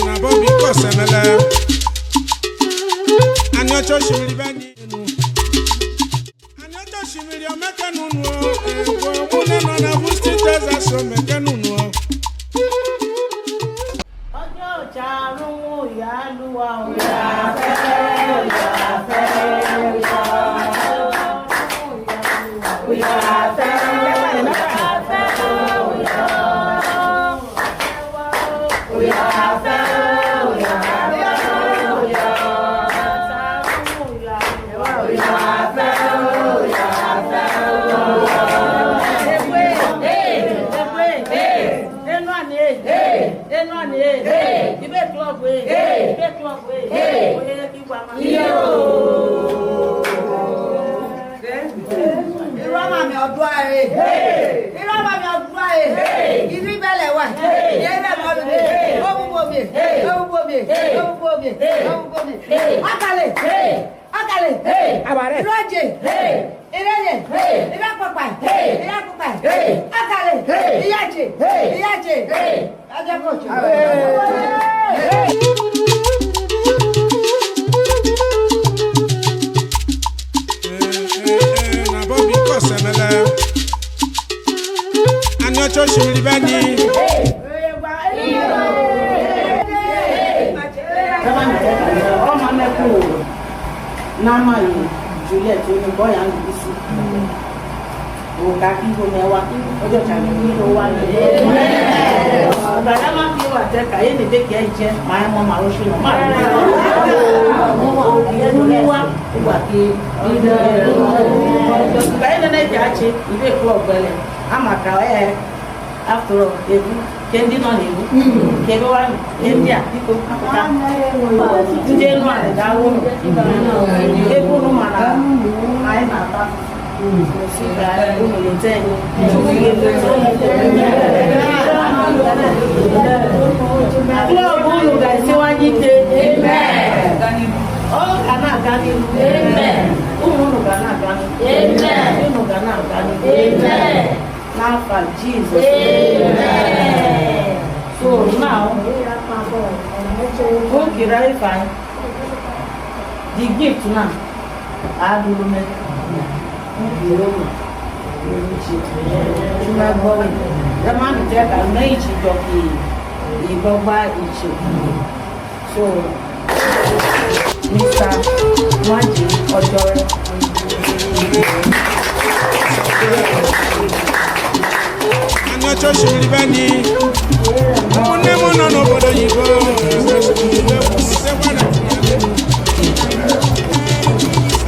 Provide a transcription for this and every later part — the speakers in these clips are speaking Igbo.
Na Bobby Kosemele. Anyị ọchọ osimiri be anyị enu. Anyị ọchọ osimiri omekenunu omune nọ na Houston, Texas, omekenunu. Ọjọ́ ọ̀chàrún ìyá lúwa òyà fẹ́ òyà fẹ́ òyà òyà fẹ́ òyà fẹ́ òyà òyà fẹ́ òyà fẹ́ òyà òyà fẹ́ òyà fẹ́ òyà. Enu ani enu ani ibe club ibe club onye igwe ama. Irọ́ màmí ọdún ààrẹ. Irọ́ màmí ọdún ààrẹ. Ìlú ìbẹ̀lẹ̀ wà. Ìyẹn bẹ̀ mọ́ mi. Ó mú bomi. Ó mú bomi. Ó mú bomi. Ó mú bomi. Ọkàlẹ̀. Ọkàlẹ̀. Ìrọ̀jẹ̀. Ìrẹ̀lẹ̀. Ìrẹ́pọ̀pà. Ìrẹ́pọ̀pà. Ọkàlẹ̀. Ìyájẹ̀. Ìyájẹ̀. Ajẹ́kọ̀ọ́jẹ̀. Na Bobby Kosemele. Anyị ọchọ osimiri be anyị. Ọma mẹ́kù n'ama yìí Juliet onye bọ́ ya ń bisi òkà kíkó mẹ́wàá ọjọ́ tàbí kíkó wà ní. Ọ̀gá máa fi wà tẹ́ kàyé ní dẹ́kẹ̀ ẹ̀ jẹ́ màá mọ́ màá rọ́ṣọ́ náà máa rí i wá wà kí ìgbà yẹn nana ẹ̀jẹ̀ àchẹ ìwé club gbẹlẹ̀ ama ka ẹ̀ after all ebu ke ndị nọ n'ebu ke ebe wani ke ndị a biko apụta ndị enu a ga-awụ ebe unu mana anyị na-ata si ka unu leta anyị. Klọb unu ga-esiwanye ike, ọ ga na-aga n'ihu, ụmụ unu ga na-aga n'ihu, unu ga na-aga n'ihu n'afa Jizọs. So now, okay, right, fine. The gift now, adulume so Mr. Nwaji Ojore. Anyị ọchọ osimiri be anyị. Ụmụnne m nọ n'obodo oyibo.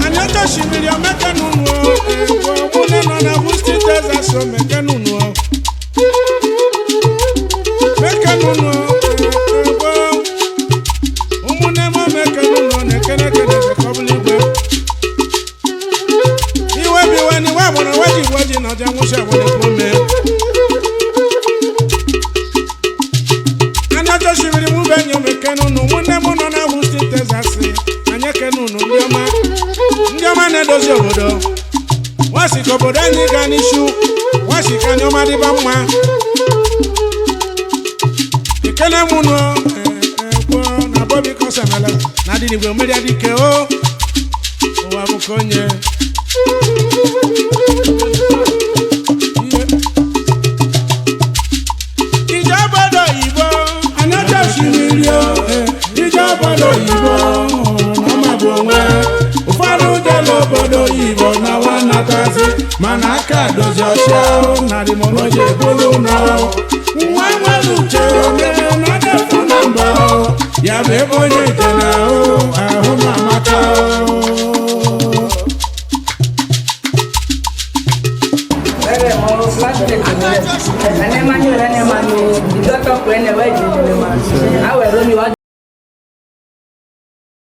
Anyị ọchọ osimiri omekenunu ụmụnne nọ na Houston, Texas, omekenunu mekenunu egbo ụmụnne m omekenunu na-ekene ekene ka ọ bụla igwe iwe bụ iwe na iwe agbụrụ weji weji na ọja nwụchi agbụrụ ome. Anyị ọjọọ shimiri mụ bụ enyi m ekenunu ụmụnne m nọ na Houston, Texas, anyị ekenunu ndị ọma, ndị ọma na-edozi obodo nwasị ka obodo anyị gaa n'isu nwasị ka anyị ọma dịba mma ekene m nụ ekwo na Bobby Kosemele na adịnigwe mmeri adike o ụwa bụ ka onye ije obodo oyibo. Anyị ọjọọ osimiri o ije obodo oyibo na ọmabụ onwe ụfọdụ jela obodo oyibo na nwanatazi mana aka dozi ọcha narị monoji ebulu na nwa nwere uche onye na defu na mba ya bụ ebe onye ije na ahụ ahụ ma amaka.